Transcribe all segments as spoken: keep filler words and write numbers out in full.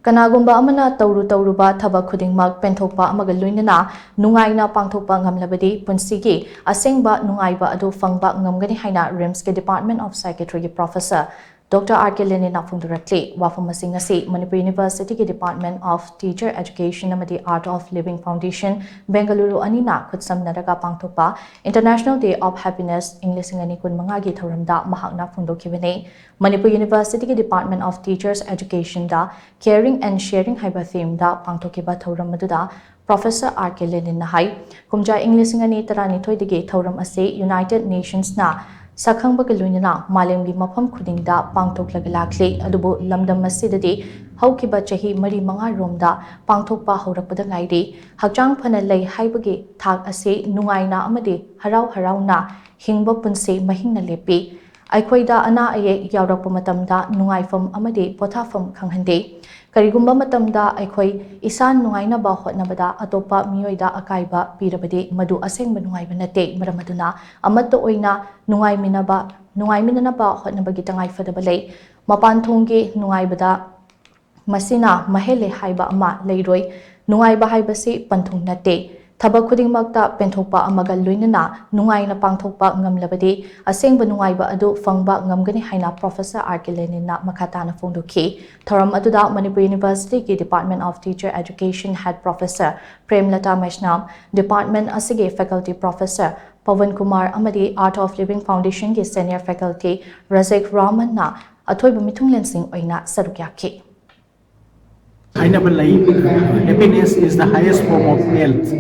ꯀꯅꯥꯒꯨꯝꯕ ꯑꯃꯅ ꯇꯧꯔꯨ ꯇꯧꯔꯨꯕ ꯊꯕꯛ ꯈꯨꯗꯤꯡꯃꯛ ꯄꯦꯟꯊꯣꯛꯄ ꯑꯃꯒ ꯂꯣꯏꯅꯅ ꯅꯨꯡꯉꯥꯏꯅ ꯄꯥꯡꯊꯣꯛꯄ ꯉꯝꯂꯕꯗꯤ ꯄꯨꯟꯁꯤꯒꯤ ꯑꯁꯦꯡꯕ ꯅꯨꯡꯉꯥꯏꯕ ꯑꯗꯨ ꯐꯪꯕ ꯉꯝꯒꯅꯤ ꯍꯥꯏꯅ ꯔꯤꯝꯁꯀꯤ Department of Psychiatryꯒꯤ Professor Doctor R K Leninꯅ ꯐꯣꯡꯗꯣꯔꯛꯂꯤ꯫ ꯋꯥꯐꯝ ꯑꯁꯤ ꯉꯁꯤ ꯃꯅꯤꯄꯨꯔ ꯌꯨꯅꯤꯚꯔꯁꯤꯇꯤꯒꯤ Department of Teacher Education ꯑꯃꯗꯤ Art of Living Foundation, Bengaluru ꯑꯅꯤꯅ ꯈꯨꯠꯁꯝꯅꯔꯒ ꯄꯥꯡꯊꯣꯛꯄ International Day of Happiness ꯏꯪ ꯂꯤꯁꯤꯡ ꯑꯅꯤ ꯀꯨꯟꯃꯉꯥꯒꯤ ꯊꯧꯔꯝꯗ ꯃꯍꯥꯛꯅ ꯐꯣꯡꯗꯣꯛꯈꯤꯕꯅꯤ꯫ ꯃꯅꯤꯄꯨꯔ ꯌꯨꯅꯤꯚꯔꯁꯤꯇꯤꯒꯤ Department of Teachers Educationꯗ Caring and Sharing ꯍꯥꯏꯕ themeꯗ ꯄꯥꯡꯊꯣꯛꯈꯤꯕ ꯊꯧꯔꯝ ꯑꯗꯨꯗ Professor R K Leninꯅ ꯍꯥꯏ, ꯀꯨꯝꯖꯥ ꯏꯪ ꯂꯤꯁꯤꯡ ꯑꯅꯤ ꯇꯔꯥꯅꯤꯊꯣꯏꯗꯒꯤ ꯊꯧꯔꯝ ꯑꯁꯤ United Nationsꯅ ꯁꯛꯈꯪꯕꯒ ꯂꯣꯏꯅꯅ ꯃꯥꯂꯦꯝꯒꯤ ꯃꯐꯝ ꯈꯨꯗꯤꯡꯗ ꯄꯥꯡꯊꯣꯛꯂꯒ ꯂꯥꯛꯂꯤ꯫ ꯑꯗꯨꯕꯨ ꯂꯝꯗꯝ ꯑꯁꯤꯗꯗꯤ ꯍꯧꯈꯤꯕ ꯆꯍꯤ ꯃꯔꯤ ꯃꯉꯥ ꯔꯣꯝꯗ ꯄꯥꯡꯊꯣꯛꯄ ꯍꯧꯔꯛꯄꯗ ꯉꯥꯏꯔꯤ꯫ ꯍꯛꯆꯥꯡ ꯐꯅ ꯂꯩ ꯍꯥꯏꯕꯒꯤ ꯊꯥꯛ ꯑꯁꯤ ꯅꯨꯡꯉꯥꯏꯅ ꯑꯃꯗꯤ ꯍꯔꯥꯎ ꯍꯔꯥꯎꯅ ꯍꯤꯡꯕ ꯄꯨꯟꯁꯤ ꯃꯍꯤꯡꯅ ꯂꯦꯞꯄꯤ꯫ ꯑꯩꯈꯣꯏꯗ ꯑꯅꯥ ꯑꯌꯦꯛ ꯌꯥꯎꯔꯛꯄ ꯃꯇꯝꯗ ꯅꯨꯡꯉꯥꯏꯐꯝ ꯑꯃꯗꯤ ꯄꯣꯊꯥꯐꯝ ꯈꯪꯍꯟꯗꯦ꯫ ꯀꯔꯤꯒꯨꯝꯕ ꯃꯇꯝꯗ ꯑꯩꯈꯣꯏ ꯏꯁꯥ ꯅꯨꯡꯉꯥꯏꯅꯕ ꯍꯣꯠꯅꯕꯗ ꯑꯇꯣꯞꯄ ꯃꯤꯑꯣꯏꯗ ꯑꯀꯥꯏꯕ ꯄꯤꯔꯕꯗꯤ ꯃꯗꯨ ꯑꯁꯦꯡꯕ ꯅꯨꯡꯉꯥꯏꯕ ꯅꯠꯇꯦ꯫ ꯃꯔꯝ ꯑꯗꯨꯅ ꯑꯃꯠꯇ ꯑꯣꯏꯅ ꯅꯨꯡꯉꯥꯏꯃꯤꯟꯅꯕ, ꯅꯨꯡꯉꯥꯏꯃꯤꯟꯅꯅꯕ ꯍꯣꯠꯅꯕꯒꯤ ꯇꯉꯥꯏꯐꯗꯕ ꯂꯩ꯫ ꯃꯄꯥꯟ ꯊꯣꯡꯒꯤ ꯅꯨꯡꯉꯥꯏꯕꯗ ꯃꯁꯤꯅ ꯃꯍꯦꯜꯂꯦ ꯍꯥꯏꯕ ꯑꯃ ꯂꯩꯔꯣꯏ꯫ ꯅꯨꯡꯉꯥꯏꯕ ꯍꯥꯏꯕꯁꯤ ꯄꯟꯊꯨꯡ ꯅꯠꯇꯦ꯫ ꯊꯕꯛ ꯈꯨꯗꯤꯡꯃꯛꯇ ꯄꯦꯟꯊꯣꯛꯄ ꯑꯃꯒ ꯂꯣꯏꯅꯅ ꯅꯨꯡꯉꯥꯏꯅ ꯄꯥꯡꯊꯣꯛꯄ ꯉꯝꯂꯕꯗꯤ ꯑꯁꯦꯡꯕ ꯅꯨꯡꯉꯥꯏꯕ ꯑꯗꯨ ꯐꯪꯕ ꯉꯝꯒꯅꯤ ꯍꯥꯏꯅ Professor R K Leninꯅ ꯃꯈꯥ ꯇꯥꯅ ꯐꯣꯡꯗꯣꯛꯈꯤ꯫ ꯊꯧꯔꯝ ꯑꯗꯨꯗ ꯃꯅꯤꯄꯨꯔ ꯌꯨꯅꯤꯚꯔꯁꯤꯇꯤꯒꯤ Department of Teacher Education Head Professor ꯄ꯭ꯔꯦꯝꯂꯇꯥ Meisnam, department ꯑꯁꯤꯒꯤ faculty professor ꯄꯋꯟ ꯀꯨꯃꯥꯔ ꯑꯃꯗꯤ Art of Living Foundationꯒꯤ senior faculty ꯔꯖꯦꯛ ꯔꯥꯃꯟꯅ ꯑꯊꯣꯏꯕ ꯃꯤꯊꯨꯡꯂꯦꯟꯁꯤꯡ ꯑꯣꯏꯅ ꯁꯔꯨꯛ ꯌꯥꯈꯤ꯫ ꯍꯥꯏꯅꯕ ꯂꯩ, "Happiness is the highest form of wealth."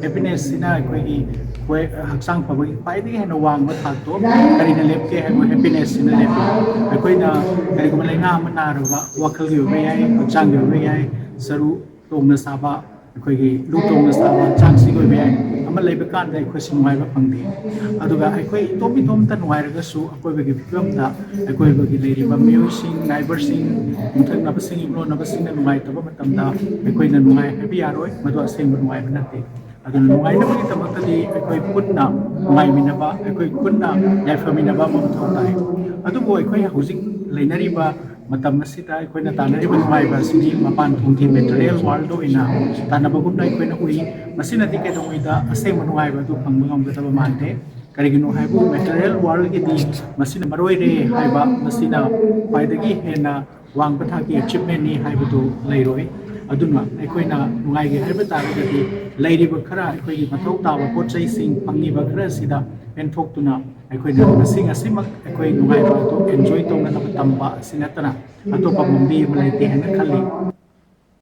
Happinessꯁꯤꯅ ꯑꯩꯈꯣꯏꯒꯤ ꯍꯣꯏ, ꯍꯛꯆꯥꯡ ꯐꯕꯒꯤ ꯈ꯭ꯋꯥꯏꯗꯒꯤ ꯍꯦꯟꯅ ꯋꯥꯡꯕ ꯊꯥꯛꯇꯣ ꯀꯔꯤꯅ ꯂꯦꯞꯀꯦ ꯍꯥꯏꯕ happinessꯁꯤꯅ ꯂꯦꯞꯄꯤ꯫ ꯑꯩꯈꯣꯏꯅ ꯀꯔꯤꯒꯨꯝꯕ ꯂꯥꯏꯅꯥ ꯑꯃ ꯅꯥꯔꯕ, ꯋꯥꯈꯜꯒꯤ ꯑꯣꯏꯕ ꯌꯥꯏ, ꯍꯛꯆꯥꯡꯒꯤ ꯑꯣꯏꯕ ꯌꯥꯏ, ꯁꯔꯨ ꯇꯣꯡꯅ ꯆꯥꯕ, ꯑꯩꯈꯣꯏꯒꯤ ꯂꯨ ꯇꯣꯡꯅ ꯆꯥꯕ, ꯍꯛꯆꯥꯡꯁꯤꯒꯤ ꯑꯣꯏꯕ ꯌꯥꯏ, ꯑꯃ ꯂꯩꯕ ꯀꯥꯟꯗ ꯑꯩꯈꯣꯏꯁꯤ ꯅꯨꯡꯉꯥꯏꯕ ꯐꯪꯗꯦ꯫ ꯑꯗꯨꯒ ꯑꯩꯈꯣꯏ ꯏꯇꯣꯝ ꯏꯇꯣꯝꯇ ꯅꯨꯡꯉꯥꯏꯔꯒꯁꯨ ꯑꯀꯣꯏꯕꯒꯤ ꯐꯤꯕꯝꯗ ꯑꯩꯈꯣꯏꯕꯒꯤ ꯂꯩꯔꯤꯕ ꯃꯤꯑꯣꯏꯁꯤꯡ, neighbourꯁꯤꯡ, ꯌꯨꯝꯊꯪꯅꯕꯁꯤꯡ, ꯏꯃꯣꯟꯅꯕꯁꯤꯡꯅ ꯅꯨꯡꯉꯥꯏꯇꯕ ꯃꯇꯝꯗ ꯑꯩꯈꯣꯏꯅ ꯅꯨꯡꯉꯥꯏ ꯍꯥꯏꯕ ꯌꯥꯔꯣꯏ, ꯃꯗꯨ ꯑꯁꯦꯡꯕ ꯅꯨꯡꯉꯥꯏꯕ ꯅꯠꯇꯦ꯫ ꯑꯗꯨꯅ ꯅꯨꯡꯉꯥꯏꯅꯕꯒꯤꯗꯃꯛꯇꯗꯤ ꯑꯩꯈꯣꯏ ꯄꯨꯟꯅ ꯅꯨꯡꯉꯥꯏꯃꯤꯟꯅꯕ, ꯑꯩꯈꯣꯏ ꯄꯨꯟꯅ ꯌꯥꯏꯐꯃꯤꯟꯅꯕ ꯑꯃ ꯃꯊꯧ ꯇꯥꯏ꯫ ꯑꯗꯨꯕꯨ ꯑꯩꯈꯣꯏ ꯍꯧꯖꯤꯛ ꯂꯩꯅꯔꯤꯕ ꯃꯇꯝ ꯑꯁꯤꯗ ꯑꯩꯈꯣꯏꯅ ꯇꯥꯟꯅꯔꯤꯕ ꯅꯨꯡꯉꯥꯏꯕ ꯑꯁꯤꯗꯤ ꯃꯄꯥꯟ ꯊꯣꯡꯒꯤ ꯃꯦꯇꯔꯤꯌꯦꯜ ꯋꯥꯔꯜꯗ ꯑꯣꯏꯅ ꯇꯥꯟꯅꯕꯒꯨꯝꯅ ꯑꯩꯈꯣꯏꯅ ꯎꯏ꯫ ꯃꯁꯤꯅꯗꯤ ꯀꯩꯗꯧꯉꯩꯗ ꯑꯁꯦꯡꯕ ꯅꯨꯡꯉꯥꯏꯕ ꯑꯗꯨ ꯐꯪꯕ ꯉꯝꯒꯗꯕ ꯃꯥꯟꯗꯦ꯫ ꯀꯔꯤꯒꯤꯅꯣ ꯍꯥꯏꯕꯨ ꯃꯦꯇꯔꯤꯌꯦꯜ ꯋꯥꯔꯜꯒꯤꯗꯤ ꯃꯁꯤꯅ ꯃꯔꯨ ꯑꯣꯏꯔꯦ ꯍꯥꯏꯕ, ꯃꯁꯤꯅ ꯈ꯭ꯋꯥꯏꯗꯒꯤ ꯍꯦꯟꯅ ꯋꯥꯡꯕ ꯊꯥꯛꯀꯤ ꯑꯦꯆꯤꯞꯃꯦꯟꯅꯤ ꯍꯥꯏꯕꯗꯨ ꯂꯩꯔꯣꯏ꯫ ꯑꯗꯨꯅ ꯑꯩꯈꯣꯏꯅ ꯅꯨꯡꯉꯥꯏꯒꯦ ꯍꯥꯏꯕ ꯇꯥꯔꯒꯗꯤ ꯂꯩꯔꯤꯕ ꯈꯔ, ꯑꯩꯈꯣꯏꯒꯤ ꯃꯊꯧ ꯇꯥꯕ ꯄꯣꯠ ꯆꯩꯁꯤꯡ ꯐꯪꯉꯤꯕ ꯈꯔ ꯑꯁꯤꯗ ꯄꯦꯟꯊꯣꯛꯇꯨꯅ ꯑꯩꯈꯣꯏꯅ ꯉꯁꯤ ꯉꯁꯤꯃꯛ ꯑꯩꯈꯣꯏ ꯅꯨꯡꯉꯥꯏꯕ ꯑꯗꯨ ꯑꯦꯟꯖꯣꯏ ꯇꯧꯅꯅꯕ ꯇꯝꯕ ꯑꯁꯤ ꯅꯠꯇꯅ ꯑꯇꯣꯞꯄ ꯃꯝꯕꯤ ꯑꯃ ꯂꯩꯇꯦ ꯍꯥꯏꯅ ꯈꯜꯂꯤ꯫